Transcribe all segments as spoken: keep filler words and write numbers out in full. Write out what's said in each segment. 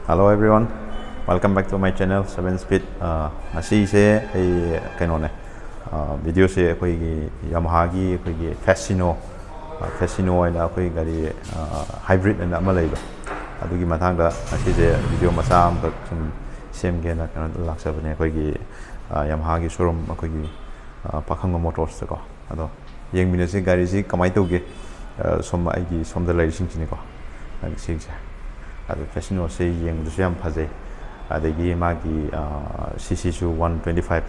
Hello everyone, welcome back to my channel seven Speed. ꯑ, ꯉꯁꯤꯁꯦ ꯑꯩ ꯀꯩꯅꯣꯅꯦ, ꯑ, videoꯁꯦ ꯑꯩꯈꯣꯏꯒꯤ Yamahaꯒꯤ ꯑꯩꯈꯣꯏꯒꯤ Fascino, ꯑ, Fascino ꯍꯥꯏꯅ ꯑꯩꯈꯣꯏ ꯒꯥꯔꯤ, ꯑ, hybrid ꯍꯥꯏꯅ ꯑꯃ ꯂꯩꯕ, ꯑꯗꯨꯒꯤ ꯃꯇꯥꯡꯗ ꯉꯁꯤꯁꯦ video ꯃꯆꯥ ꯑꯃꯈꯛ ꯁꯨꯝ ꯁꯦꯝꯒꯦꯅ ꯀꯩꯅꯣ ꯂꯥꯛꯆꯕꯅꯦ, ꯑꯩꯈꯣꯏꯒꯤ, ꯑ, Yamahaꯒꯤ showroom, ꯑꯩꯈꯣꯏꯒꯤ, ꯑ, ꯄꯥꯈꯪꯕ Motorsꯇꯀꯣ꯫ ꯑꯗꯣ ꯌꯦꯡꯃꯤꯟꯅꯁꯤ ꯒꯥꯔꯤꯁꯤ ꯀꯃꯥꯏꯅ ꯇꯧꯒꯦ꯫ ꯑ, ꯁꯣꯝ ꯑꯩꯒꯤ ꯁꯣꯝꯗ ꯂꯩꯔꯤꯁꯤꯡꯁꯤꯅꯤꯀꯣ, ꯑ, ꯁꯤꯒꯤꯁꯦ꯫ ꯑꯗꯣ Fascinoꯁꯦ ꯌꯦꯡꯕꯗꯁꯨ ꯌꯥꯝ ꯐꯖꯩ, ꯑꯗꯒꯤ ꯃꯥꯒꯤ, ꯑ, CCꯁꯨ one twenty five,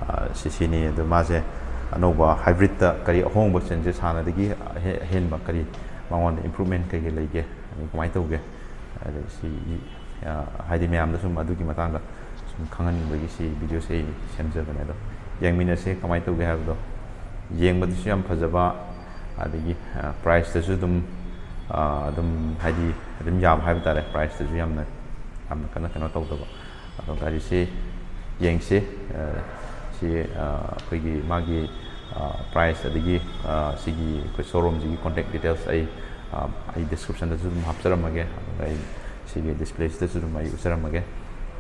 ꯑ, CCꯅꯤ꯫ ꯑꯗꯣ ꯃꯥꯁꯦ ꯑꯅꯧꯕ hybridꯇ ꯀꯔꯤ ꯑꯍꯣꯡꯕ changes, ꯍꯥꯟꯅꯗꯒꯤ ꯑꯍꯦ-, ꯑꯍꯦꯟꯕ ꯀꯔꯤ ꯃꯉꯣꯟꯗ improvement ꯀꯩꯀꯩ ꯂꯩꯒꯦ, ꯑꯗꯩ ꯀꯃꯥꯏꯅ ꯇꯧꯒꯦ, ꯑꯗꯩ ꯁꯤ, ꯑ, ꯍꯥꯏꯗꯤ ꯃꯌꯥꯝꯗ ꯁꯨꯝ ꯑꯗꯨꯒꯤ ꯃꯇꯥꯡꯗ ꯁꯨꯝ ꯈꯪꯍꯟꯅꯤꯡꯕꯒꯤ ꯁꯤ videoꯁꯦ ꯑꯩ ꯁꯦꯝꯖꯕꯅꯦ꯫ ꯑꯗꯣ ꯌꯦꯡꯃꯤꯟꯅꯁꯦ ꯀꯃꯥꯏꯅ ꯇꯧꯒꯦ ꯍꯥꯏꯕꯗꯣ꯫ ꯌꯦꯡꯕꯗꯁꯨ ꯌꯥꯝ ꯐꯖꯕ, ꯑꯗꯒꯤ, ꯑ, priceꯇꯁꯨ ꯑꯗꯨꯝ, ꯑ, ꯑꯗꯨꯝ ꯍꯥꯏꯗꯤ ꯑꯗꯨꯝ ꯌꯥꯕ ꯍꯥꯏꯕ ꯇꯥꯔꯦ꯫ Priceꯇꯁꯨ ꯌꯥꯝꯅ, ꯌꯥꯝꯅ ꯀꯟꯅ ꯀꯩꯅꯣ ꯇꯧꯗꯕ꯫ ꯑꯗꯣ ꯒꯥꯔꯤꯁꯤ ꯌꯦꯡꯁꯤ꯫ ꯑ, ꯁꯤ, ꯑ, ꯑꯩꯈꯣꯏꯒꯤ ꯃꯥꯒꯤ, ꯑ, price ꯑꯗꯒꯤ, ꯑ, ꯁꯤꯒꯤ ꯑꯩꯈꯣꯏ showroomꯁꯤꯒꯤ contact details ꯑꯩ, ꯑ, ꯑꯩ descriptionꯗꯁꯨ ꯑꯗꯨꯝ ꯍꯥꯞꯆꯔꯝꯃꯒꯦ, ꯑꯗꯨꯒ ꯑꯩ ꯁꯤꯒꯤ displayꯁꯤꯗꯁꯨ ꯑꯗꯨꯝ ꯑꯩ ꯎꯠꯆꯔꯝꯃꯒꯦ꯫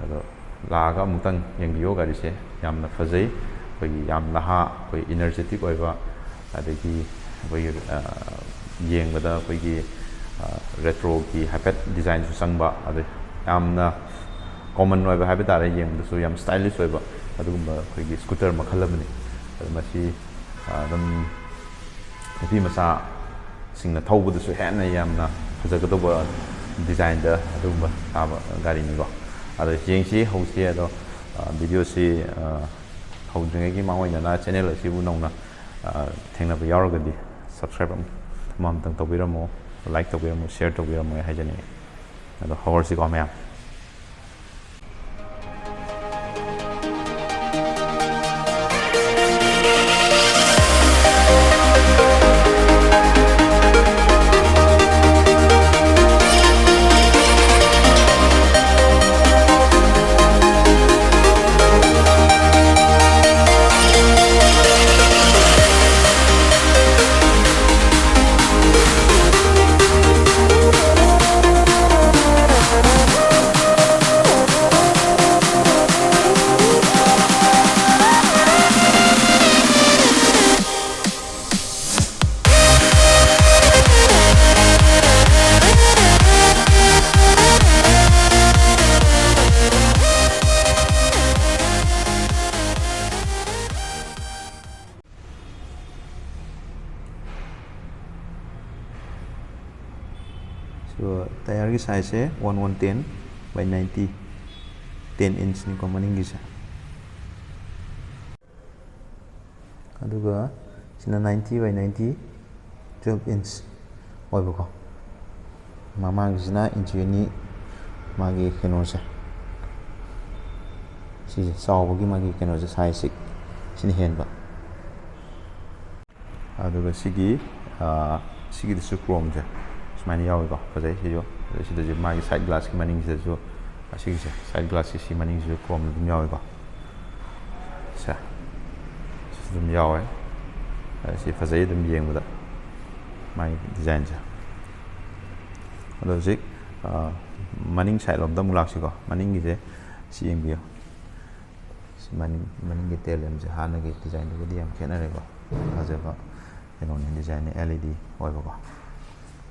ꯑꯗꯣ ꯂꯥꯛꯑꯒ ꯑꯃꯨꯛꯇꯪ ꯌꯦꯡꯕꯤꯌꯣ꯫ ꯒꯥꯔꯤꯁꯦ ꯌꯥꯝꯅ ꯐꯖꯩ, ꯑꯩꯈꯣꯏꯒꯤ ꯌꯥꯝ ꯅꯍꯥ, ꯑꯩꯈꯣꯏ energetic ꯑꯣꯏꯕ, ꯑꯗꯒꯤ ꯑꯩꯈꯣꯏꯒꯤ, ꯑ, ꯌꯦꯡꯕꯗ ꯑꯩꯈꯣꯏꯒꯤ, ꯑ, retroꯒꯤ ꯍꯥꯏꯐꯦꯠ designꯁꯨ ꯆꯪꯕ, ꯑꯗꯩ ꯌꯥꯝꯅ common ꯑꯣꯏꯕ ꯍꯥꯏꯕ ꯇꯥꯔꯦ, ꯌꯦꯡꯕꯗꯁꯨ ꯌꯥꯝ stylish ꯑꯣꯏꯕ ꯑꯗꯨꯒꯨꯝꯕ ꯑꯩꯈꯣꯏꯒꯤ scooter ꯃꯈꯜ ꯑꯃꯅꯤ꯫ ꯑꯗꯨ ꯃꯁꯤ, ꯑ, ꯑꯗꯨꯝ ꯅꯨꯄꯤ ꯃꯆꯥꯁꯤꯡꯅ ꯊꯧꯕꯗꯁꯨ ꯍꯦꯟꯅ ꯌꯥꯝꯅ ꯐꯖꯒꯗꯧꯕ designꯗ ꯑꯗꯨꯒꯨꯝꯕ ꯁꯥꯕ ꯒꯥꯔꯤꯅꯤꯀꯣ꯫ ꯑꯗꯣ ꯌꯦꯡꯁꯤ, ꯍꯧꯁꯤ꯫ ꯑꯗꯣ, ꯑ, videoꯁꯤ, ꯑ, ꯍꯧꯗ꯭ꯔꯤꯉꯩꯒꯤ ꯃꯥꯡꯑꯣꯏꯅꯅ channel ꯑꯁꯤꯕꯨ ꯅꯧꯅ, ꯑ, ꯊꯦꯡꯅꯕ ꯌꯥꯎꯔꯒꯗꯤ subscribe ꯑꯃ, ꯑꯃꯃꯝꯇꯪ ꯇꯧꯕꯤꯔꯝꯃꯣ, like ꯇꯧꯕꯤꯔꯝꯃꯣ, share ꯇꯧꯕꯤꯔꯝꯃꯣ ꯍꯥꯏꯖꯅꯤꯡꯉꯤ꯫ ꯑꯗꯣ ꯍꯧꯔꯁꯤꯀꯣ ꯃꯌꯥꯝ꯫ ꯃꯥꯒꯤ ꯁꯥꯏꯖꯁꯦ one one ten by ninety, ten inch ꯅꯤꯀꯣ ꯃꯅꯤꯡꯒꯤꯁꯦ꯫ ꯑꯗꯨꯒ ꯁꯤꯅ ninety by ninety, twelve inch ꯑꯣꯏꯕꯀꯣ꯫ ꯃꯃꯥꯡꯒꯤꯁꯤꯅ ꯏꯟꯆꯤ ꯑꯅꯤ ꯃꯥꯒꯤ ꯀꯩꯅꯣꯁꯦ, ꯁꯤꯁꯦ ꯆꯥꯎꯕꯒꯤ ꯃꯥꯒꯤ ꯀꯩꯅꯣꯁꯦ, ꯁꯥꯏꯖꯁꯦ ꯁꯤꯅ ꯍꯦꯟꯕ꯫ ꯑꯗꯨꯒ ꯁꯤꯒꯤ, ꯑꯥ, ꯁꯤꯒꯤꯗꯁꯨ ꯀ꯭ꯔꯣꯝꯁꯦ ꯁꯨꯃꯥꯏꯅ ꯌꯥꯎꯋꯤꯀꯣ, ꯐꯖꯩ ꯁꯤꯁꯨ꯫ ꯑꯗꯩ ꯁꯤꯗꯁꯨ ꯃꯥꯒꯤ ꯁꯥꯏꯠ ꯒ꯭ꯂꯥꯁꯀꯤ ꯃꯅꯤꯡꯁꯤꯗꯁꯨ, ꯑꯁꯤꯒꯤꯁꯦ ꯁꯥꯏꯠ ꯒ꯭ꯂꯥꯁꯀꯤ ꯁꯤ ꯃꯅꯤꯡꯁꯤꯁꯨ ꯀ꯭ꯔꯣꯝ ꯑꯗꯨꯝ ꯌꯥꯎꯋꯤꯀꯣ꯫ ꯁꯦ, ꯁꯤꯁꯨ ꯑꯗꯨꯝ ꯌꯥꯎꯋꯦ꯫ ꯑꯗ ꯁꯤ ꯐꯖꯩ ꯑꯗꯨꯝ ꯌꯦꯡꯕꯗ, ꯃꯥꯒꯤ ꯗꯤꯖꯥꯏꯟꯁꯦ꯫ ꯑꯗꯣ ꯍꯧꯖꯤꯛ, ꯑꯥ, ꯃꯅꯤꯡ ꯁꯥꯏꯠ ꯂꯣꯝꯗ ꯑꯃꯨꯛ ꯂꯥꯛꯁꯤꯀꯣ꯫ ꯃꯅꯤꯡꯒꯤꯁꯦ ꯁꯤ ꯌꯦꯡꯕꯤꯌꯨ꯫ ꯁꯤ ꯃꯅꯤꯡ, ꯃꯅꯤꯡꯒꯤ ꯇꯦꯜ ꯂꯦꯝꯁꯦ ꯍꯥꯟꯅꯒꯤ ꯗꯤꯖꯥꯏꯟꯗꯨꯒꯗꯤ ꯌꯥꯝ ꯈꯦꯠꯅꯔꯦꯀꯣ꯫ ꯐꯖꯕ ꯀꯩꯅꯣꯅꯤ, ꯗꯤꯖꯥꯏꯟꯅꯤ, L E D ꯑꯣꯏꯕꯀꯣ꯫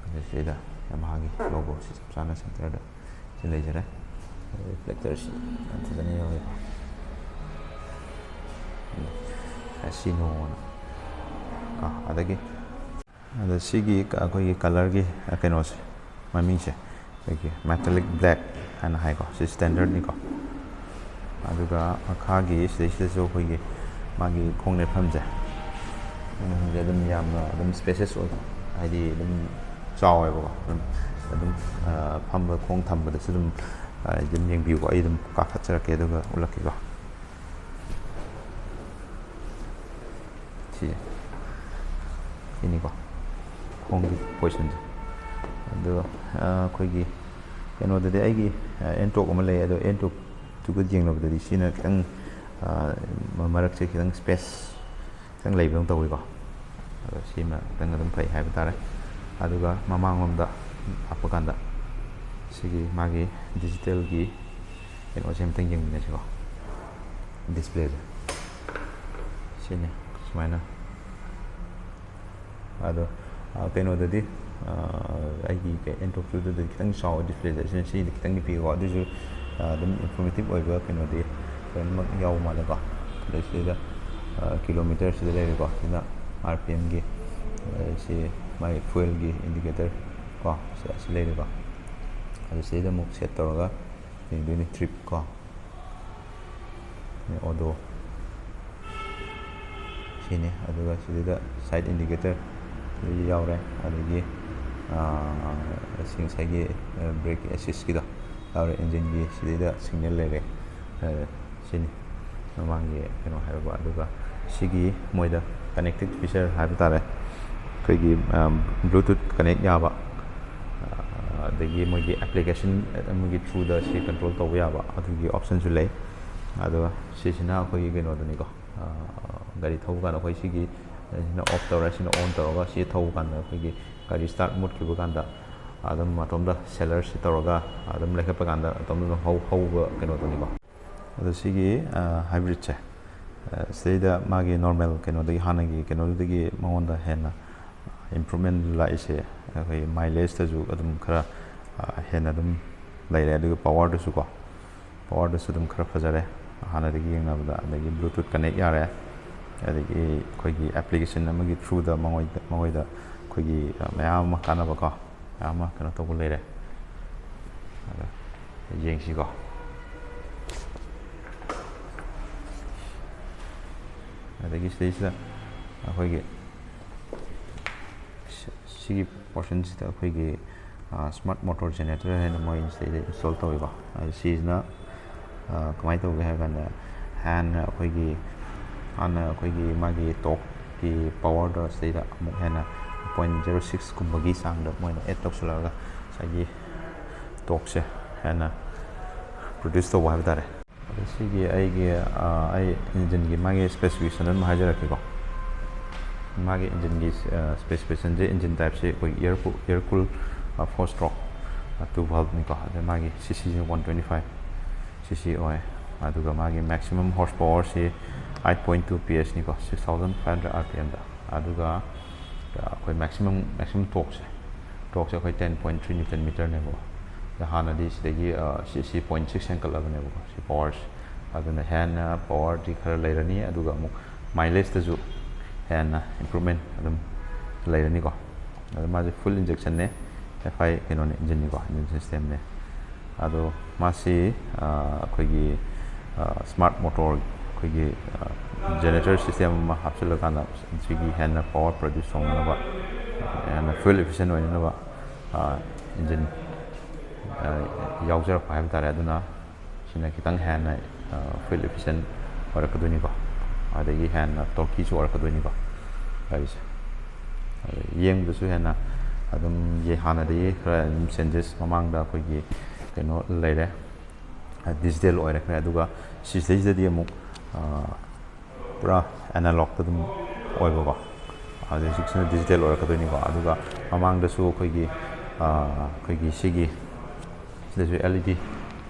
ꯑꯗꯨ ꯁꯤꯗ Yamahaꯒꯤ logoꯁꯤ ꯆꯞ ꯆꯥꯅ ꯁꯦꯟꯇꯔꯗ ꯁꯤ ꯂꯩꯖꯔꯦ꯫ ꯔꯤꯐ꯭ꯂꯦꯛꯇꯔꯁꯤ ꯌꯥꯝ ꯐꯖꯅ ꯌꯥꯎꯋꯦꯀꯣ꯫ ꯁꯤꯅꯣꯅ ꯀꯣ꯫ ꯑꯗꯒꯤ ꯑꯗ ꯁꯤꯒꯤ ꯀ-, ꯑꯩꯈꯣꯏꯒꯤ ꯀꯂꯔꯒꯤ, ꯑ, ꯀꯩꯅꯣꯁꯦ, ꯃꯃꯤꯡꯁꯦ ꯑꯩꯈꯣꯏꯒꯤ metallic black ꯍꯥꯏꯅ ꯍꯥꯏꯀꯣ꯫ ꯁꯤ ꯁ꯭ꯇꯦꯟꯗꯔꯠꯅꯤꯀꯣ꯫ ꯑꯗꯨꯒ ꯃꯈꯥꯒꯤ ꯁꯤꯗꯩꯁꯤꯗꯁꯨ ꯑꯩꯈꯣꯏꯒꯤ ꯃꯥꯒꯤ ꯈꯣꯡ ꯅꯦꯠꯐꯝꯁꯦ, ꯈꯣꯡ ꯅꯦꯠꯐꯝꯁꯦ ꯑꯗꯨꯝ ꯌꯥꯝꯅ ꯑꯗꯨꯝ spacious ꯑꯣꯏꯕ, ꯍꯥꯏꯗꯤ ꯑꯗꯨꯝ ꯆꯥꯎꯋꯦꯕꯀꯣ꯫ ꯑꯗꯨꯝ, ꯑꯗꯨꯝ, ꯑ, ꯐꯝꯕ, ꯈꯣꯡ ꯊꯝꯕꯗꯁꯨ ꯑꯗꯨꯝ, ꯑ, ꯑꯗꯨꯝ ꯌꯦꯡꯕꯤꯌꯨꯀꯣ꯫ ꯑꯩ ꯑꯗꯨꯝ ꯀꯥꯈꯠꯆꯔꯛꯀꯦ ꯑꯗꯨꯒ ꯎꯠꯂꯛꯀꯦꯀꯣ꯫ ꯁꯤꯁꯦ, ꯁꯤꯅꯤꯀꯣ ꯈꯣꯡꯒꯤ ꯄꯣꯖꯤꯁꯟꯁꯦ꯫ ꯑꯗꯣ, ꯑ, ꯑꯩꯈꯣꯏꯒꯤ ꯀꯩꯅꯣꯗꯗꯤ ꯑꯩꯒꯤ, ꯑ, N-Torq ꯑꯃ ꯂꯩ, ꯑꯗꯣ N-Torqꯇꯨꯒ ꯌꯦꯡꯅꯕꯗꯗꯤ ꯁꯤꯅ ꯈꯤꯇꯪ, ꯑ, ꯃ-, ꯃꯔꯛꯁꯦ ꯈꯤꯇꯪ space ꯈꯤꯇꯪ ꯂꯩꯕꯗꯧꯅ ꯇꯧꯋꯤꯀꯣ꯫ ꯑꯗꯣ ꯁꯤꯃ ꯈꯤꯇꯪ ꯑꯗꯨꯝ ꯐꯩ ꯍꯥꯏꯕ ꯇꯥꯔꯦ꯫ ꯑꯗꯨꯒ ꯃꯃꯥꯡꯂꯣꯝꯗ ꯂꯥꯛꯄ ꯀꯥꯟꯗ ꯁꯤꯒꯤ ꯃꯥꯒꯤ digitalꯒꯤ ꯀꯩꯅꯣꯁꯦ ꯑꯝꯇꯪ ꯌꯦꯡꯃꯤꯟꯅꯁꯤꯀꯣ, displayꯁꯦ꯫ ꯁꯤꯅꯤ, ꯁꯨꯃꯥꯏꯅ꯫ ꯑꯗꯣ, ꯑ, ꯀꯩꯅꯣꯗꯗꯤ, ꯑ, ꯑꯩꯒꯤ ꯀꯩ, N-Torqꯇꯨꯗꯗꯤ ꯈꯤꯇꯪ ꯆꯥꯎꯕ displayꯁꯦ, ꯁꯤꯅ, ꯁꯤꯅꯗꯤ ꯈꯤꯇꯪꯗꯤ ꯄꯤꯛꯑꯦꯀꯣ꯫ ꯑꯗꯨꯁꯨ, ꯑ, ꯑꯗꯨꯝ informative ꯑꯣꯏꯕ ꯀꯩꯅꯣꯗꯤ ꯂꯣꯏꯅꯃꯛ ꯌꯥꯎꯕ ꯃꯥꯜꯂꯦꯀꯣ꯫ ꯑꯗꯩ ꯁꯤꯗ, ꯑ, kilometre ꯁꯤꯗ ꯂꯩꯔꯦꯀꯣ꯫ ꯁꯤꯅ R P Mꯒꯤ, ꯑ, ꯁꯤ ꯃꯥꯒꯤ fuelꯒꯤ indicator ꯀꯣ, ꯁꯤ, ꯑꯁꯤ ꯂꯩꯔꯦꯀꯣ꯫ ꯑꯗꯨ ꯁꯤꯗꯩꯗ ꯑꯃꯨꯛ ꯁꯦꯠ ꯇꯧꯔꯒ ꯌꯦꯡꯗꯣꯏꯅꯤ꯫ ꯇ꯭ꯔꯤꯞ ꯀꯣ, ꯑꯣꯗꯣ ꯁꯤꯅꯤ꯫ ꯑꯗꯨꯒ ꯁꯤꯗꯩꯗ ꯁꯥꯏꯠ ꯏꯟꯗꯤꯀꯦꯇꯔ ꯌꯥꯎꯔꯦ꯫ ꯑꯗꯒꯤ ꯁꯤ ꯉꯁꯥꯏꯒꯤ ꯕ꯭ꯔꯦꯛ ꯑꯦꯁꯤꯁꯀꯤꯗꯣ ꯌꯥꯎꯔꯦ꯫ ꯏꯟꯖꯤꯟꯒꯤ ꯁꯤꯗꯩꯗ ꯁꯤꯒꯅꯦꯜ ꯂꯩꯔꯦ꯫ ꯁꯤꯅꯤ ꯃꯃꯥꯡꯒꯤ ꯀꯩꯅꯣ ꯍꯥꯏꯔꯕ꯫ ꯑꯗꯨꯒ ꯁꯤꯒꯤ ꯃꯣꯏꯗ ꯀꯅꯦꯛꯇꯤꯡ ꯐꯤꯆꯔ ꯍꯥꯏꯕ ꯇꯥꯔꯦ, ꯑꯩꯈꯣꯏꯒꯤ ꯕ꯭ꯂꯨꯇꯨꯠ ꯀꯅꯦꯛ ꯌꯥꯕ, ꯑꯗꯒꯤ ꯃꯣꯏꯒꯤ ꯑꯦꯄ꯭ꯂꯤꯀꯦꯁꯟ ꯑꯃꯒꯤ ꯊ꯭ꯔꯨꯗ ꯁꯤ ꯀꯟꯇ꯭ꯔꯣꯜ ꯇꯧꯕ ꯌꯥꯕ ꯑꯗꯨꯒꯤ ꯑꯣꯞꯁꯟꯁꯨ ꯂꯩ꯫ ꯑꯗꯨꯒ ꯁꯤꯁꯤꯅ ꯑꯩꯈꯣꯏꯒꯤ ꯀꯩꯅꯣꯗꯨꯅꯤꯀꯣ, ꯒꯥꯔꯤ ꯊꯧꯕ ꯀꯥꯟꯗ ꯑꯩꯈꯣꯏ ꯁꯤꯒꯤ, ꯁꯤꯅ ꯑꯣꯐ ꯇꯧꯔꯦ, ꯁꯤꯅ ꯑꯣꯟ ꯇꯧꯔꯒ ꯁꯤ ꯊꯧꯕ ꯀꯥꯟꯗ ꯑꯩꯈꯣꯏꯒꯤ ꯒꯥꯔꯤ ꯁ꯭ꯇꯥꯔꯠ ꯃꯨꯠꯈꯤꯕ ꯀꯥꯟꯗ ꯑꯗꯨꯝ ꯃꯇꯣꯝꯗ ꯁꯦꯂꯔꯁꯤ ꯇꯧꯔꯒ ꯑꯗꯨꯝ ꯂꯩꯈꯠꯄ ꯀꯥꯟꯗ ꯃꯇꯣꯝꯗ ꯑꯗꯨꯝ ꯍꯧ-, ꯍꯧꯕ ꯀꯩꯅꯣꯗꯨꯅꯤꯀꯣ꯫ ꯑꯗꯣ ꯁꯤꯒꯤ ꯍꯥꯏꯕ꯭ꯔꯤꯠꯁꯦ, ꯁꯤꯗꯩꯗ ꯃꯥꯒꯤ ꯅꯣꯔꯃꯦꯜ ꯀꯩꯅꯣꯗꯒꯤ, ꯍꯥꯟꯅꯒꯤ ꯀꯩꯅꯣꯗꯨꯗꯒꯤ ꯃꯉꯣꯟꯗ ꯍꯦꯟꯅ ꯏꯝꯄ꯭ꯔꯨꯞꯃꯦꯟ ꯂꯥꯛꯏꯁꯦ ꯑꯩꯈꯣꯏ ꯃꯥꯏꯂꯦꯖꯇꯁꯨ ꯑꯗꯨꯝ ꯈꯔ ꯍꯦꯟꯅ ꯑꯗꯨꯝ ꯂꯩꯔꯦ꯫ ꯑꯗꯨꯒ ꯄꯋꯥꯔꯗꯁꯨꯀꯣ, ꯄꯋꯥꯔꯗꯁꯨ ꯑꯗꯨꯝ ꯈꯔ ꯐꯖꯔꯦ ꯍꯥꯟꯅꯗꯒꯤ ꯌꯦꯡꯅꯕꯗ꯫ ꯑꯗꯒꯤ ꯕ꯭ꯂꯨꯇꯨꯠ ꯀꯅꯦꯛ ꯌꯥꯔꯦ, ꯑꯗꯒꯤ ꯑꯩꯈꯣꯏꯒꯤ ꯑꯦꯄ꯭ꯂꯤꯀꯦꯁꯟ ꯑꯃꯒꯤ ꯊ꯭ꯔꯨꯗ ꯃꯉꯣꯏꯗ, ꯃꯉꯣꯏꯗ ꯑꯩꯈꯣꯏꯒꯤ ꯃꯌꯥꯝ ꯑꯃ ꯀꯥꯟꯅꯕꯀꯣ, ꯃꯌꯥꯝ ꯑꯃ ꯀꯩꯅꯣ ꯇꯧꯕ ꯂꯩꯔꯦ꯫ ꯑꯗꯣ ꯌꯦꯡꯁꯤꯀꯣ꯫ ꯑꯗꯒꯤ ꯁꯤꯗꯩꯁꯤꯗ ꯑꯩꯈꯣꯏꯒꯤ ꯁꯤ-, ꯁꯤꯒꯤ ꯄꯣꯔꯁꯟꯁꯤꯗ ꯑꯩꯈꯣꯏꯒꯤ ꯁ꯭ꯃꯥꯔꯠ ꯃꯣꯇꯣꯔ ꯖꯦꯅꯦꯔꯦꯇꯔ ꯍꯥꯏꯅ ꯃꯣꯏ ꯁꯤꯗꯩꯗ ꯏꯟꯁꯇꯣꯜ ꯇꯧꯋꯦꯕꯣ꯫ ꯑꯗꯨ ꯁꯤꯁꯤꯅ ꯀꯃꯥꯏꯅ ꯇꯧꯒꯦ ꯍꯥꯏꯕ ꯀꯥꯟꯗ, ꯍꯥꯟꯅ ꯑꯩꯈꯣꯏꯒꯤ, ꯍꯥꯟꯅ ꯑꯩꯈꯣꯏꯒꯤ ꯃꯥꯒꯤ ꯇꯣꯛꯀꯤ ꯄꯋꯥꯔꯗꯣ ꯁꯤꯗꯩꯗ ꯑꯃꯨꯛ ꯍꯦꯟꯅ ꯄꯣꯏꯟ ꯖꯦꯔꯣ ꯁꯤꯛꯁꯀꯨꯝꯕꯒꯤ ꯆꯥꯡꯗ ꯃꯣꯏꯅ ꯑꯦꯗ ꯇꯧꯁꯤꯜꯂꯛꯑꯒ ꯉꯁꯥꯏꯒꯤ ꯇꯣꯛꯁꯦ ꯍꯦꯟꯅ ꯄ꯭ꯔꯣꯗ꯭ꯌꯨꯁ ꯇꯧꯕ ꯍꯥꯏꯕ ꯇꯥꯔꯦ꯫ ꯑꯗꯣ ꯁꯤꯒꯤ ꯑꯩꯒꯤ, ꯑꯩ ꯏꯟꯖꯤꯟꯒꯤ ꯃꯥꯒꯤ ꯁ꯭ꯄꯦꯁꯤꯐꯤꯀꯦꯁꯟ ꯑꯗꯨꯝ ꯍꯥꯏꯖꯔꯛꯀꯦꯀꯣ꯫ ꯃꯥꯒꯤ ꯏꯟꯖꯤꯟꯒꯤ ꯁ꯭ꯄꯦꯁꯤꯐꯤꯀꯦꯁꯟꯁꯦ, ꯏꯟꯖꯤꯟ ꯇꯥꯏꯞꯁꯦ ꯑꯩꯈꯣꯏ air cool, air cool four stroke two valveꯅꯤꯀꯣ꯫ ꯑꯗ ꯃꯥꯒꯤ ꯁꯤ ꯁꯤꯁꯤꯅ ꯋꯥꯟ ꯇ꯭ꯋꯦꯟꯇꯤ ꯐꯥꯏꯚ ꯁꯤ ꯁꯤ ꯑꯣꯏ꯫ ꯑꯗꯨꯒ ꯃꯥꯒꯤ ꯃꯦꯛꯁꯤꯃꯝ ꯍꯣꯔꯁ ꯄꯋꯥꯔꯁꯤ ꯑꯩꯠ ꯄꯣꯏꯟ ꯇꯨ ꯄꯤ ꯑꯦꯁꯅꯤꯀꯣ, six thousand five hundred R P ꯑꯦꯝꯗ꯫ ꯑꯗꯨꯒ ꯑꯩꯈꯣꯏ ꯃꯦꯛꯁꯤꯃꯝ, ꯃꯦꯛꯁꯤꯃꯝ ꯇꯣꯛꯁꯦ, ꯇꯣꯛꯁꯦ ꯑꯩꯈꯣꯏ ꯇꯦꯟ ꯄꯣꯏꯟ ꯊ꯭ꯔꯤ ꯅ꯭ꯌꯨꯇꯟ ꯃꯤꯇꯔꯅꯦꯕꯀꯣ꯫ ꯑꯗ ꯍꯥꯟꯅꯗꯤ ꯁꯤꯗꯒꯤ, ꯑ, ꯁꯤ, ꯁꯤ ꯄꯣꯏꯟ ꯁꯤꯛꯁ ꯍꯦꯟꯀꯠꯂꯕꯅꯦꯕꯀꯣ, ꯁꯤ ꯄꯋꯥꯔꯁꯦ꯫ ꯑꯗꯨꯅ ꯍꯦꯟꯅ ꯄꯋꯥꯔꯗꯤ ꯈꯔ ꯂꯩꯔꯅꯤ, ꯑꯗꯨꯒ ꯑꯃꯨꯛ ꯃꯥꯏꯂꯦꯖꯇꯁꯨ ꯍꯦꯟꯅ ꯏꯝꯄ꯭ꯔꯨꯞꯃꯦꯟ ꯑꯗꯨꯝ ꯂꯩꯔꯅꯤꯀꯣ꯫ ꯑꯗ ꯃꯥꯁꯦ ꯐꯨꯜ ꯏꯟꯖꯦꯛꯁꯟꯅꯦ, ꯑꯦꯐ ꯑꯥꯏ ꯀꯩꯅꯣꯅꯦ, ꯏꯟꯖꯤꯟꯅꯤꯀꯣ, ꯏꯟꯖꯤꯟ ꯁꯤꯁꯇꯦꯝꯅꯦ꯫ ꯑꯗꯣ ꯃꯥꯁꯤ ꯑꯩꯈꯣꯏꯒꯤ ꯁ꯭ꯃꯥꯔꯠ ꯃꯣꯇꯣꯔ, ꯑꯩꯈꯣꯏꯒꯤ ꯖꯦꯅꯦꯔꯦꯇꯔ ꯁꯤꯁꯇꯦꯝ ꯑꯃ ꯍꯥꯞꯆꯤꯜꯂꯀꯥꯟꯗ ꯁꯤꯒꯤ ꯍꯦꯟꯅ ꯄꯥꯋꯔ ꯄ꯭ꯔꯗ꯭ꯌꯨꯁ ꯇꯧꯅꯅꯕ, ꯍꯦꯟꯅ ꯐ꯭ꯌꯨꯑꯦꯜ ꯏꯐꯤꯁꯤꯌꯦꯟ ꯑꯣꯏꯅꯅꯕ ꯏꯟꯖꯤꯟ ꯌꯥꯎꯖꯔꯛꯄ ꯍꯥꯏꯕ ꯇꯥꯔꯦ꯫ ꯑꯗꯨꯅ ꯁꯤꯅ ꯈꯤꯇꯪ ꯍꯦꯟꯅ ꯐ꯭ꯌꯨꯑꯦꯜ ꯏꯐꯤꯁꯤꯌꯦꯟ ꯑꯣꯏꯔꯛꯀꯗꯣꯏꯅꯤꯀꯣ, ꯑꯗꯒꯤ ꯍꯦꯟꯅ ꯇꯣꯔꯀꯤꯁꯨ ꯑꯣꯏꯔꯛꯀꯗꯣꯏꯅꯤꯀꯣ ꯒꯥꯔꯤꯁꯦ꯫ ꯑꯗ ꯌꯦꯡꯕꯗꯁꯨ ꯍꯦꯟꯅ ꯑꯗꯨꯝ ꯌꯦ-, ꯍꯥꯟꯅꯗꯒꯤ ꯈꯔ ꯑꯗꯨꯝ ꯆꯦꯟꯖꯦꯁ, ꯃꯃꯥꯡꯗ ꯑꯩꯈꯣꯏꯒꯤ ꯀꯩꯅꯣ ꯂꯩꯔꯦ, ꯗꯤꯖꯤꯇꯦꯜ ꯑꯣꯏꯔꯛꯈ꯭ꯔꯦ꯫ ꯑꯗꯨꯒ ꯁꯤꯁꯤꯗꯩꯁꯤꯗꯗꯤ ꯑꯃꯨꯛ ꯄꯨꯔꯥ ꯑꯦꯅꯥꯂꯣꯛꯇ ꯑꯗꯨꯝ ꯑꯣꯏꯕꯀꯣ꯫ ꯑꯗꯩ ꯍꯧꯖꯤꯛꯁꯤꯅ ꯗꯤꯖꯤꯇꯦꯜ ꯑꯣꯏꯔꯛꯀꯗꯣꯏꯅꯤꯀꯣ꯫ ꯑꯗꯨꯒ ꯃꯃꯥꯡꯗꯁꯨ ꯑꯩꯈꯣꯏꯒꯤ ꯑꯩꯈꯣꯏꯒꯤ ꯁꯤꯒꯤ ꯁꯤꯗꯁꯨ ꯑꯦꯜ ꯏ ꯗꯤ,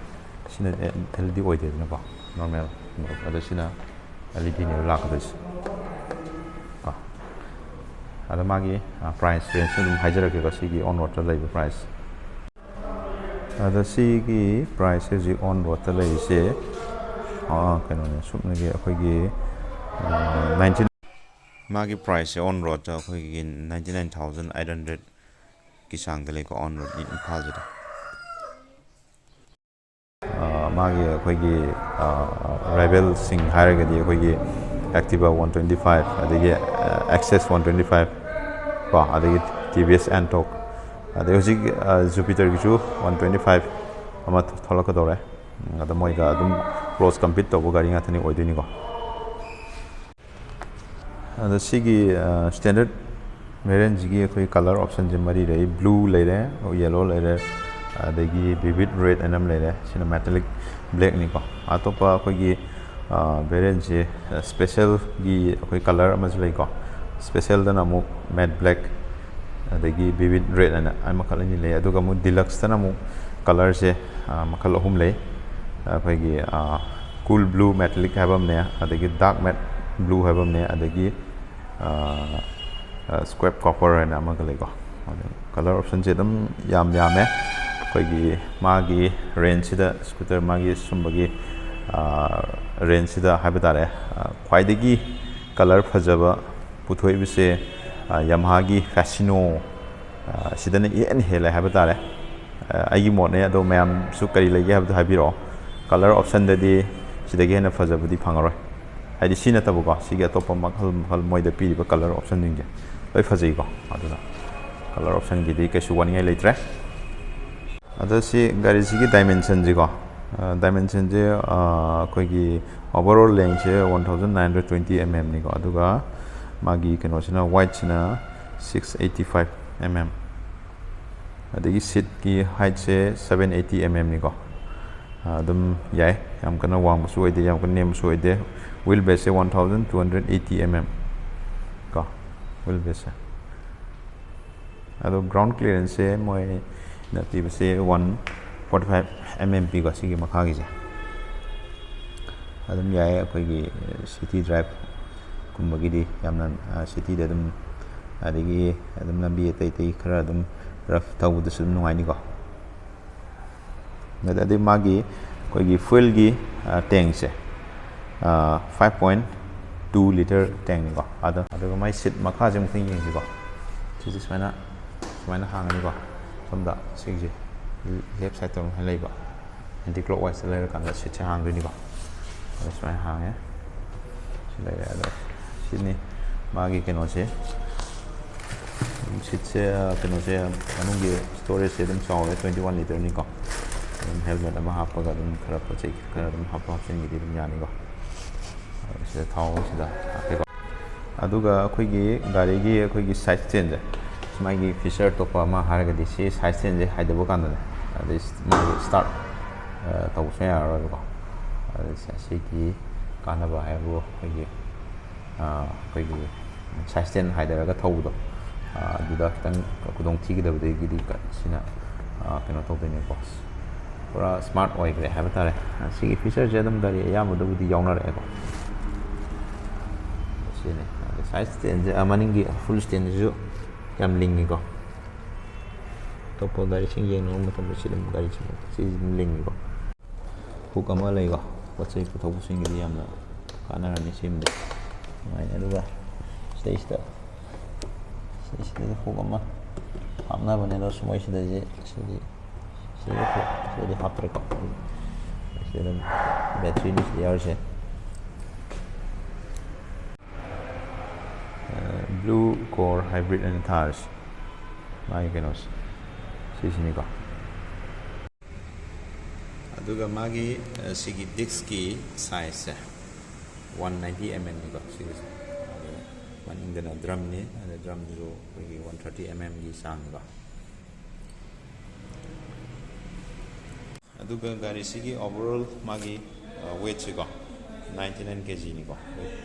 ꯁꯤꯅ ꯑꯦꯜ ꯏ ꯗꯤ ꯑꯣꯏꯗꯦꯗꯅꯀꯣ, ꯅꯣꯔꯃꯦꯜ꯫ ꯑꯗꯣ ꯁꯤꯅ ꯑꯦꯜ ꯏ ꯗꯤꯅꯦꯕ ꯂꯥꯛꯀꯗꯣꯏꯁꯦ ꯀꯣ꯫ ꯑꯗꯣ ꯃꯥꯒꯤ ꯄ꯭ꯔꯥꯏꯁ ꯔꯦꯟꯖꯁꯨ ꯑꯗꯨꯝ ꯍꯥꯏꯖꯔꯛꯀꯦꯀꯣ, ꯁꯤꯒꯤ ꯑꯣꯟ ꯔꯣꯗꯇ ꯂꯩꯕ ꯄ꯭ꯔꯥꯏꯁ꯫ ꯑꯗ ꯁꯤꯒꯤ ꯄ꯭ꯔꯥꯏꯁꯁꯦ ꯍꯧꯖꯤꯛ ꯑꯣꯟ ꯔꯣꯗꯇ ꯂꯩꯔꯤꯁꯦ ꯀꯩꯅꯣꯅꯦ, ꯁꯨꯞꯅꯒꯤ ꯑꯩꯈꯣꯏꯒꯤ ꯅꯥꯏꯟꯇꯤꯟ ꯃꯥꯒꯤ ꯄ꯭ꯔꯥꯏꯁꯁꯦ ꯑꯣꯟ ꯔꯣꯗꯇ ꯑꯩꯈꯣꯏꯒꯤ ꯅꯥꯏꯟꯇꯤ ꯅꯥꯏꯟ ꯊꯥꯎꯖꯟ ꯑꯩꯠ ꯍꯟꯗ꯭ꯔꯦꯠꯀꯤ ꯆꯥꯡꯗ ꯂꯩꯀꯣ, ꯑꯣꯟ ꯔꯣꯗ ꯏꯝꯐꯥꯜꯁꯤꯗ꯫ ꯃꯥꯒꯤ ꯑꯩꯈꯣꯏꯒꯤ ꯔꯥꯏꯕꯦꯜꯁꯤꯡ ꯍꯥꯏꯔꯒꯗꯤ ꯑꯩꯈꯣꯏꯒꯤ ꯑꯦꯛꯇꯤꯚꯥ ꯋꯥꯟ ꯇ꯭ꯋꯦꯟꯇꯤ ꯐꯥꯏꯚ, ꯑꯗꯒꯤ ꯑꯦꯛꯁꯦꯁ ꯋꯥꯟ ꯇ꯭ꯋꯦꯟꯇꯤ ꯐꯥꯏꯚ ꯀꯣ, ꯑꯗꯒꯤ ꯇꯤ ꯚꯤ ꯑꯦꯁ ꯑꯦꯟꯇꯣꯛ, ꯑꯗꯩ ꯍꯧꯖꯤꯛ ꯖꯨꯄꯤꯇꯔꯒꯤꯁꯨ ꯋꯥꯟ ꯇ꯭ꯋꯦꯟꯇꯤ ꯐꯥꯏꯚ ꯑꯃ ꯊꯣꯛꯂꯛꯀꯗꯧꯔꯦ꯫ ꯑꯗꯣ ꯃꯣꯏꯒ ꯑꯗꯨꯝ ꯀ꯭ꯂꯣꯁ ꯀꯝꯄꯤꯠ ꯇꯧꯕ ꯒꯥꯔꯤ ꯉꯥꯛꯇꯅꯤ ꯑꯣꯏꯗꯣꯏꯅꯤꯀꯣ꯫ ꯑꯗ ꯁꯤꯒꯤ ꯁ꯭ꯇꯦꯟꯗꯔꯠ ꯚꯦꯔꯤꯌꯦꯟꯁꯤꯒꯤ ꯑꯩꯈꯣꯏ ꯀꯂꯔ ꯑꯣꯞꯁꯟꯁꯦ ꯃꯔꯤ ꯂꯩ: ꯕ꯭ꯂꯨ ꯂꯩꯔꯦ, ꯌꯦꯂꯣ ꯂꯩꯔꯦ, ꯑꯗꯒꯤ ꯚꯤꯚꯤꯠ ꯔꯦꯗ ꯍꯥꯏꯅ ꯑꯃ ꯂꯩꯔꯦ꯫ ꯁꯤꯅ ꯃꯦꯇꯥꯂꯤꯛ ꯕ꯭ꯂꯦꯛꯅꯤꯀꯣ꯫ ꯑꯇꯣꯞꯄ ꯑꯩꯈꯣꯏꯒꯤ ꯚꯦꯔꯤꯌꯦꯟꯁꯦ ꯁ꯭ꯄꯦꯁꯦꯜꯒꯤ ꯑꯩꯈꯣꯏ ꯀꯂꯔ ꯑꯃꯁꯨ ꯂꯩꯀꯣ꯫ ꯁ꯭ꯄꯦꯁꯦꯜꯗꯅ ꯑꯃꯨꯛ ꯃꯦꯠ ꯕ꯭ꯂꯦꯛ, ꯑꯗꯒꯤ ꯚꯤꯚꯤꯠ ꯔꯦꯗ ꯍꯥꯏꯅ ꯑꯃꯈꯛ ꯑꯅꯤ ꯂꯩ꯫ ꯑꯗꯨꯒ ꯑꯃꯨꯛ ꯗꯤꯂꯛꯁꯇꯅ ꯑꯃꯨꯛ ꯀꯂꯔꯁꯦ ꯃꯈꯜ ꯑꯍꯨꯝ ꯂꯩ꯫ ꯑꯩꯈꯣꯏꯒꯤ ꯀꯨꯜ ꯕ꯭ꯂꯨ ꯃꯦꯇꯥꯂꯤꯛ ꯍꯥꯏꯕ ꯑꯃꯅꯦ, ꯑꯗꯒꯤ ꯗꯥꯔꯛ ꯃꯦꯠ ꯕ꯭ꯂꯨ ꯍꯥꯏꯕ ꯑꯃꯅꯦ, ꯑꯗꯒꯤ ꯁ꯭ꯀ꯭ꯋꯦꯞ ꯀꯣꯄꯔ ꯍꯥꯏꯅ ꯑꯃꯒ ꯂꯩꯀꯣ꯫ ꯑꯗꯨ ꯀꯂꯔ ꯑꯣꯞꯁꯟꯁꯦ ꯑꯗꯨꯝ ꯌꯥꯝ ꯌꯥꯝꯃꯦ꯫ ꯑꯩꯈꯣꯏꯒꯤ ꯃꯥꯒꯤ ꯔꯦꯟꯖꯁꯤꯗ, ꯁ꯭ꯀꯨꯇꯔ ꯃꯥꯒꯤ ꯁꯨꯝꯕꯒꯤ ꯔꯦꯟꯖꯁꯤꯗ ꯍꯥꯏꯕ ꯇꯥꯔꯦ, ꯈ꯭ꯋꯥꯏꯗꯒꯤ ꯀꯂꯔ ꯐꯖꯕ ꯄꯨꯊꯣꯛꯏꯕꯁꯦ ꯌꯥꯃꯥꯍꯥꯒꯤ ꯐꯦꯁꯤꯅꯣ ꯁꯤꯗꯅ ꯏꯍꯦꯟ ꯍꯦꯜꯂꯦ ꯍꯥꯏꯕ ꯇꯥꯔꯦ꯫ ꯑꯩꯒꯤ ꯃꯣꯠꯅꯦ꯫ ꯑꯗꯣ ꯃꯌꯥꯝꯁꯨ ꯀꯔꯤ ꯂꯩꯒꯦ ꯍꯥꯏꯕꯗꯣ ꯍꯥꯏꯕꯤꯔꯛꯑꯣ꯫ ꯀꯂꯔ ꯑꯣꯞꯁꯟꯗꯗꯤ ꯁꯤꯗꯒꯤ ꯍꯦꯟꯅ ꯐꯖꯕꯗꯤ ꯐꯪꯉꯔꯣꯏ꯫ ꯍꯥꯏꯗꯤ ꯁꯤ ꯅꯠꯇꯕꯀꯣ, ꯁꯤꯒꯤ ꯑꯇꯣꯞꯄ ꯃꯈꯜ ꯃꯈꯜ ꯃꯣꯏꯗ ꯄꯤꯔꯤꯕ ꯀꯂꯔ ꯑꯣꯞꯁꯟꯁꯤꯡꯁꯦ ꯂꯣꯏ ꯐꯖꯩꯀꯣ꯫ ꯑꯗꯨꯅ ꯀꯂꯔ ꯑꯣꯞꯁꯟꯒꯤꯗꯤ ꯀꯩꯁꯨ ꯋꯥꯅꯤꯡꯉꯥꯏ ꯂꯩꯇ꯭ꯔꯦ꯫ ꯑꯗꯣ ꯁꯤ ꯒꯥꯔꯤꯁꯤꯒꯤ ꯗꯥꯏꯃꯦꯟꯁꯟꯁꯤꯀꯣ, ꯗꯥꯏꯃꯦꯟꯁꯟꯁꯦ ꯑꯩꯈꯣꯏꯒꯤ overall lengthꯁꯦ one thousand nine hundred twenty mmꯅꯤꯀꯣ꯫ ꯑꯗꯨꯒ ꯃꯥꯒꯤ ꯀꯩꯅꯣꯁꯤꯅ, widthꯁꯤꯅ six eighty five mm꯫ ꯑꯗꯒꯤ seatꯀꯤ heightꯁꯦ seven eighty mmꯅꯤꯀꯣ꯫ ꯑꯗꯨꯝ ꯌꯥꯏ, ꯌꯥꯝ ꯀꯟꯅ ꯋꯥꯡꯕꯁꯨ ꯑꯣꯏꯗꯦ, ꯌꯥꯝ ꯀꯟꯅ ꯅꯦꯝꯕꯁꯨ ꯑꯣꯏꯗꯦ꯫ Wheel baseꯁꯦ one thousand two hundred eighty mm ꯀꯣ, wheel baseꯁꯦ꯫ ꯑꯗꯣ ground clearanceꯁꯦ ꯃꯣꯏꯅ ꯄꯤꯕꯁꯦ one forty five mm ꯄꯤꯀꯣ, ꯁꯤꯒꯤ ꯃꯈꯥꯒꯤꯁꯦ꯫ ꯑꯗꯨꯝ ꯌꯥꯏ, ꯑꯩꯈꯣꯏꯒꯤ city driveꯀꯨꯝꯕꯒꯤꯗꯤ ꯌꯥꯝꯅ, cityꯗ ꯑꯗꯨꯝ, ꯑꯗꯒꯤ ꯑꯗꯨꯝ ꯂꯝꯕꯤ ꯑꯇꯩ ꯑꯇꯩ ꯈꯔ ꯑꯗꯨꯝ rough ꯊꯧꯕꯗꯁꯨ ꯑꯗꯨꯝ ꯅꯨꯡꯉꯥꯏꯅꯤꯀꯣ꯫ ꯑꯗꯩ ꯃꯥꯒꯤ ꯑꯩꯈꯣꯏꯒꯤ fuelꯒꯤ tankꯁꯦ five point two litre tankꯅꯤꯀꯣ꯫ ꯑꯗꯣ, ꯑꯗꯨꯒ ꯃꯥꯏ seat ꯃꯈꯥꯁꯦ ꯑꯃꯨꯛꯇꯪ ꯌꯦꯡꯁꯤꯀꯣ꯫ ꯁꯤꯁꯦ ꯁꯨꯃꯥꯏꯅ, ꯁꯨꯃꯥꯏꯅ ꯍꯥꯡꯉꯅꯤꯀꯣ꯫ ꯁꯣꯝꯗ ꯁꯤꯒꯤꯁꯦ left sideꯇ ꯑꯃꯨꯛ ꯂꯩꯕ, anti clockwiseꯇ ꯂꯩꯔꯀꯥꯟꯗ seatꯁꯦ ꯍꯥꯡꯗꯣꯏꯅꯤꯀꯣ꯫ ꯑꯗꯣ ꯁꯨꯃꯥꯏꯅ ꯍꯥꯡꯉꯦ꯫ ꯁꯤ ꯂꯩꯔꯦ꯫ ꯑꯗꯣ ꯁꯤꯅꯤ ꯃꯥꯒꯤ ꯀꯩꯅꯣꯁꯦ꯫ Seatꯁꯦ, ꯀꯩꯅꯣꯁꯦ, ꯃꯅꯨꯡꯒꯤ storageꯁꯦ ꯑꯗꯨꯝ ꯆꯥꯎꯔꯦ, twenty one litreꯅꯤꯀꯣ꯫ ꯑꯗꯨꯝ helmet ꯑꯃ ꯍꯥꯞꯄꯒ ꯑꯗꯨꯝ ꯈꯔ ꯄꯣꯠ ꯆꯩ ꯈꯔ ꯑꯗꯨꯝ ꯍꯥꯞꯄ ꯍꯥꯞꯆꯤꯟꯒꯤꯗꯤ ꯑꯗꯨꯝ ꯌꯥꯅꯤꯀꯣ꯫ ꯑꯗꯣ ꯁꯤꯗ ꯊꯥꯎ ꯁꯤꯗ ꯍꯥꯞꯄꯦꯀꯣ꯫ ꯑꯗꯨꯒ ꯑꯩꯈꯣꯏꯒꯤ ꯒꯥꯔꯤꯒꯤ ꯑꯩꯈꯣꯏꯒꯤ side standꯁꯦ, ꯃꯥꯒꯤ feature ꯑꯇꯣꯞꯄ ꯑꯃ ꯍꯥꯏꯔꯒꯗꯤ ꯁꯤ side standꯁꯦ ꯍꯥꯏꯗꯕ ꯀꯥꯟꯗꯅꯦ, ꯑꯗꯩ ꯃꯥꯒꯤ start ꯇꯧꯕ ꯁꯨꯡꯌꯥ ꯌꯥꯔꯔꯣꯏꯕꯀꯣ꯫ ꯑꯗ ꯁꯤꯒꯤ ꯀꯥꯟꯅꯕ ꯍꯥꯏꯕꯨ ꯑꯩꯈꯣꯏꯒꯤ, ꯑꯩꯈꯣꯏꯒꯤ side stand ꯍꯥꯏꯗꯔꯒ ꯊꯧꯕꯗꯣ, ꯑꯗꯨꯗ ꯈꯤꯇꯪ ꯈꯨꯗꯣꯡ ꯊꯤꯒꯗꯕꯗꯒꯤꯗꯤ ꯁꯤꯅ ꯀꯩꯅꯣ ꯇꯧꯗꯣꯏꯅꯦꯀꯣ꯫ ꯄꯨꯔꯥ smart ꯑꯣꯏꯈ꯭ꯔꯦ ꯍꯥꯏꯕ ꯇꯥꯔꯦ꯫ ꯁꯤꯒꯤ featureꯁꯦ ꯑꯗꯨꯝ ꯒꯥꯔꯤ ꯑꯌꯥꯝꯕꯗꯕꯨꯗꯤ ꯌꯥꯎꯅꯔꯛꯑꯦꯀꯣ꯫ ꯁꯤꯅꯤ꯫ ꯑꯗ side standꯁꯦ, ꯃꯅꯤꯡꯒꯤ full standꯁꯤꯁꯨ ꯌꯥꯝ ꯂꯤꯡꯉꯤꯀꯣ꯫ ꯑꯇꯣꯞꯄ ꯒꯥꯔꯤꯁꯤꯡ ꯌꯦꯡꯅꯕ ꯃꯇꯝꯗ ꯁꯤ ꯑꯗꯨꯝ, ꯒꯥꯔꯤꯁꯤꯡ ꯁꯤ ꯑꯗꯨꯝ ꯂꯤꯡꯉꯤꯀꯣ꯫ Hook ꯑꯃ ꯂꯩꯀꯣ, ꯄꯣꯠ ꯆꯩ ꯄꯨꯊꯣꯛ ꯄꯨꯁꯤꯟꯒꯤꯗꯤ ꯌꯥꯝꯅ ꯀꯥꯟꯅꯔꯅꯤ ꯁꯤꯃꯗꯤ꯫ ꯅꯨꯡꯉꯥꯏꯅꯤ꯫ ꯑꯗꯨꯒ ꯁꯤꯗꯩꯁꯤꯗ, ꯁꯤꯗꯩꯁꯤꯗ hook ꯑꯃ, ꯍꯥꯞꯅꯕꯅꯦ, ꯑꯗꯣ ꯃꯣꯏ ꯁꯤꯗꯗꯤ, ꯁꯤꯗꯤ, ꯁꯤꯗꯤ, ꯁꯤꯗꯗꯤ ꯍꯥꯞꯇ꯭ꯔꯦꯀꯣ꯫ ꯁꯤꯗ ꯑꯗꯨꯝ ꯕꯦꯇ꯭ꯔꯤꯅꯤ ꯁꯤꯗ ꯌꯥꯎꯔꯤꯁꯦ꯫ Blue Core Hybrid ꯑꯅ ꯊꯥꯔꯤꯁꯦ, ꯃꯥꯒꯤ ꯀꯩꯅꯣꯁꯦ ꯁꯤꯁꯤꯅꯤꯀꯣ꯫ ꯑꯗꯨꯒ ꯃꯥꯒꯤ, ꯑ, ꯁꯤꯒꯤ ꯗꯤꯁꯛꯀꯤ ꯁꯥꯏꯖꯁꯦ ꯋꯥꯟ ꯅꯥꯏꯟꯇꯤ ꯑꯦꯝ ꯑꯦꯝꯅꯤꯀꯣ ꯁꯤꯒꯤꯁꯦ꯫ ꯑꯗꯨꯒ ꯃꯅꯤꯡꯗꯅ ꯗ꯭ꯔꯝꯅꯤ, ꯑꯗ ꯗ꯭ꯔꯝꯗꯨꯁꯨ ꯑꯩꯈꯣꯏꯒꯤ ꯋꯥꯟ ꯊꯥꯔꯇꯤ ꯑꯦꯝ ꯑꯦꯝꯒꯤ ꯆꯥꯡꯅꯤꯀꯣ꯫ ꯑꯗꯨꯒ ꯒꯥꯔꯤꯁꯤꯒꯤ overall ꯃꯥꯒꯤ, ꯑ, ꯋꯦꯠꯁꯤꯀꯣ, ꯅꯥꯏꯟꯇꯤ ꯅꯥꯏꯟ ꯀꯦ ꯖꯤꯅꯤꯀꯣ,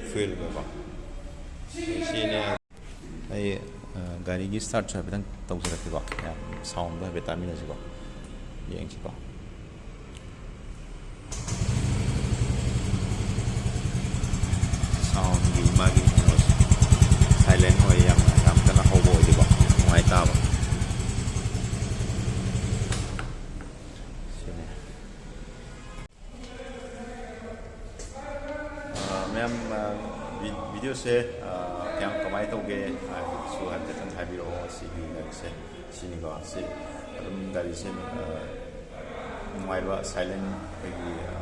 ꯐ꯭ꯌꯨꯑꯦꯜꯒꯀꯣ꯫ ꯁꯤꯅꯦ꯫ ꯑꯩ, ꯑ, ꯒꯥꯔꯤꯒꯤ ꯁ꯭ꯇꯥꯔꯠꯁꯨ ꯍꯥꯏꯐꯦꯠꯇꯪ ꯇꯧꯖꯔꯛꯀꯦꯀꯣ, ꯃꯌꯥꯝ ꯁꯥꯎꯟꯗꯣ ꯍꯥꯏꯐꯦꯠ ꯇꯥꯃꯤꯟꯅꯁꯤꯀꯣ, ꯌꯦꯡꯁꯤꯀꯣ꯫ ꯁꯥꯎꯟꯒꯤ ꯃꯥꯒꯤ ꯀꯩꯅꯣꯁꯦ ꯁꯥꯏꯂꯦꯟ ꯑꯣꯏ, ꯌꯥꯝ, ꯌꯥꯝ ꯀꯟꯅ ꯍꯧꯕ ꯑꯣꯏꯗꯦꯀꯣ, ꯅꯨꯡꯉꯥꯏ ꯇꯥꯕ꯫ ꯁꯤꯅꯦ꯫ ꯑ, ꯃꯌꯥꯝ, ꯑ, ꯚꯤ-, ꯚꯤꯗꯤꯑꯣꯁꯦ, ꯑ, ꯀꯌꯥꯝ ꯀꯃꯥꯏꯅ ꯇꯧꯒꯦ ꯍꯥꯏꯕꯗꯨꯁꯨ ꯍꯥꯏꯐꯦꯠꯇꯪ ꯍꯥꯏꯕꯤꯔꯛꯑꯣ꯫ ꯁꯤꯒꯤ ꯒꯥꯔꯤꯁꯦ ꯁꯤꯅꯤꯀꯣ꯫ ꯁꯤ ꯑꯗꯨꯝ ꯒꯥꯔꯤꯁꯦ, ꯑ, ꯅꯨꯡꯉꯥꯏꯕ, ꯁꯥꯏꯂꯦꯟ, ꯑꯩꯈꯣꯏꯒꯤ, ꯑ,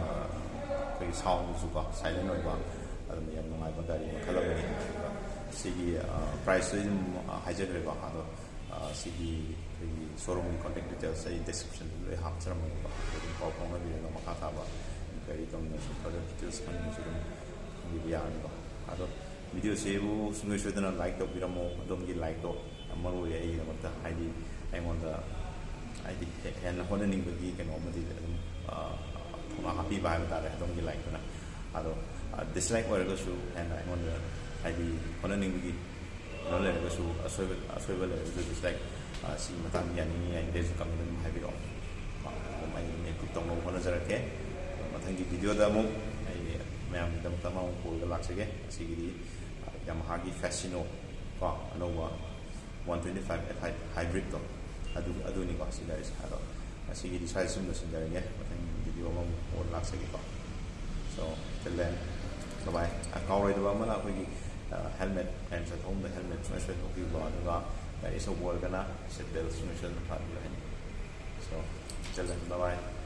ꯑꯩꯈꯣꯏꯒꯤ ꯁꯥꯎꯟꯗꯨꯁꯨꯀꯣ ꯁꯥꯏꯂꯦꯟ ꯑꯣꯏꯕ, ꯑꯗꯨꯝ ꯌꯥꯝ ꯅꯨꯡꯉꯥꯏꯕ ꯒꯥꯔꯤ ꯃꯈꯜ ꯑꯃꯅꯤ꯫ ꯑꯗꯨꯒ ꯁꯤꯒꯤ, ꯑ, ꯄ꯭ꯔꯥꯏꯁꯇꯨ ꯑꯗꯨꯝ, ꯑ, ꯍꯥꯏꯖꯈ꯭ꯔꯦꯀꯣ꯫ ꯑꯗꯣ, ꯑ, ꯁꯤꯒꯤ ꯑꯩꯈꯣꯏꯒꯤ ꯁꯣꯔꯨꯝꯒꯤ ꯀꯣꯟꯇꯦꯛ ꯗꯤꯇꯦꯜꯁ ꯑꯩ ꯗꯤꯁꯀ꯭ꯔꯤꯞꯁꯟꯗ ꯂꯣꯏ ꯍꯥꯞꯆꯔꯝꯃꯒꯦꯀꯣ꯫ ꯑꯗꯨꯝ ꯄꯥꯎ ꯐꯥꯎꯅꯕꯤꯔꯒ ꯃꯈꯥ ꯇꯥꯕ ꯏꯟꯀ꯭ꯋꯥꯏꯔꯤ ꯇꯧꯅꯤꯡꯉꯁꯨ, ꯐꯔꯗꯔ ꯗꯤꯇꯦꯜꯁ ꯈꯪꯅꯤꯡꯉꯁꯨ ꯑꯗꯨꯝ ꯈꯪꯕꯤꯕ ꯌꯥꯒꯅꯤꯀꯣ꯫ ꯑꯗꯣ ꯚꯤꯗꯤꯑꯣꯁꯤꯕꯨ ꯁꯨꯡꯁꯣꯏ ꯁꯣꯏꯗꯅ ꯂꯥꯏꯛ ꯇꯧꯕꯤꯔꯝꯃꯣ꯫ ꯑꯗꯣꯝꯒꯤ ꯂꯥꯏꯛꯇꯣ ꯌꯥꯝ ꯃꯔꯨ ꯑꯣꯏꯌꯦ ꯑꯩꯒꯤꯗꯃꯛꯇ, ꯍꯥꯏꯗꯤ ꯑꯩꯉꯣꯟꯗ, ꯍꯥꯏꯗꯤ ꯍꯦ-, ꯍꯦꯟꯅ ꯍꯣꯠꯅꯅꯤꯡꯕꯒꯤ ꯀꯩꯅꯣ ꯑꯃꯗꯤ ꯑꯗꯨꯝ, ꯑ, ꯊꯧꯅꯥ ꯍꯥꯞꯄꯤꯕ ꯍꯥꯏꯕ ꯇꯥꯔꯦ ꯑꯗꯣꯝꯒꯤ ꯂꯥꯏꯛꯇꯨꯅ꯫ ꯑꯗꯣ, ꯑ, ꯗꯤꯁꯂꯥꯏꯛ ꯑꯣꯏꯔꯒꯁꯨ ꯍꯦꯟꯅ ꯑꯩꯉꯣꯟꯗ, ꯍꯥꯏꯗꯤ ꯍꯣꯠꯅꯅꯤꯡꯕꯒꯤ ꯀꯩꯅꯣ ꯂꯩꯔꯒꯁꯨ, ꯑꯁꯣꯏꯕ, ꯑꯁꯣꯏꯕ ꯂꯩꯔꯒꯁꯨ ꯗꯤꯁꯂꯥꯏꯛ, ꯑ, ꯁꯤꯒꯤ ꯃꯇꯥꯡꯗ ꯌꯥꯅꯤꯡꯉꯤ ꯌꯥꯅꯤꯡꯗꯦꯁꯨ ꯀꯃꯦꯟ ꯑꯗꯨꯝ ꯍꯥꯏꯕꯤꯔꯛꯑꯣ꯫ ꯑ, ꯑꯗꯨꯝ ꯑꯩ ꯑꯗꯨꯝ ꯏꯝꯄ꯭ꯔꯨꯞ ꯇꯧꯅꯕ ꯍꯣꯠꯅꯖꯔꯛꯀꯦ꯫ ꯑꯗꯣ ꯃꯊꯪꯒꯤ ꯚꯤꯗꯤꯑꯣꯗ ꯑꯃꯨꯛ ꯑꯩ ꯃꯌꯥꯝꯒꯤꯗꯃꯛꯇ ꯑꯃꯃꯨꯛ ꯄꯨꯔꯒ ꯂꯥꯛꯆꯒꯦ꯫ ꯉꯁꯤꯒꯤꯗꯤ, ꯑ, ꯌꯥꯃꯥꯍꯥꯒꯤ ꯐꯦꯁꯤꯅꯣ ꯀꯣ, ꯑꯅꯧꯕ ꯋꯥꯟ ꯇ꯭ꯋꯦꯟꯇꯤ ꯐꯥꯏꯚ ꯑꯦꯐ ꯑꯥꯏ ꯍꯥꯏꯕ꯭ꯔꯤꯠꯇꯣ, ꯑꯗꯨ, ꯑꯗꯨꯅꯤꯀꯣ ꯁꯤ ꯒꯥꯔꯤꯁꯦ꯫ ꯑꯗꯣ ꯉꯁꯤꯒꯤꯗꯤ ꯁ꯭ꯋꯥꯏꯗ ꯁꯨꯝ ꯂꯣꯏꯁꯤꯟꯖꯔꯒꯦ꯫ ꯃꯊꯪ ꯚꯤꯗꯤꯑꯣ ꯑꯃꯃꯨꯛ ꯄꯨꯔ ꯂꯥꯛꯆꯒꯦꯀꯣ꯫ So, till then, bye bye꯫ ꯑ, ꯀꯥꯎꯔꯣꯏꯗꯕ ꯑꯃꯅ ꯑꯩꯈꯣꯏꯒꯤ, ꯑ, helmet, ꯃꯌꯥꯝ ꯆꯠꯊꯣꯛꯐꯝꯗ helmet ꯁꯨꯡꯁꯣꯏ ꯁꯣꯏꯗꯅ ꯎꯞꯄꯤꯌꯨꯀꯣ꯫ ꯑꯗꯨꯒ ꯒꯥꯔꯤ ꯑꯆꯧꯕ ꯑꯣꯏꯔꯒꯅ seat belt ꯁꯨꯡꯁꯣꯏ ꯁꯣꯏꯗꯅ ꯐꯥꯕꯤꯌꯨ ꯍꯥꯏꯅꯤ꯫ So, till then, bye bye.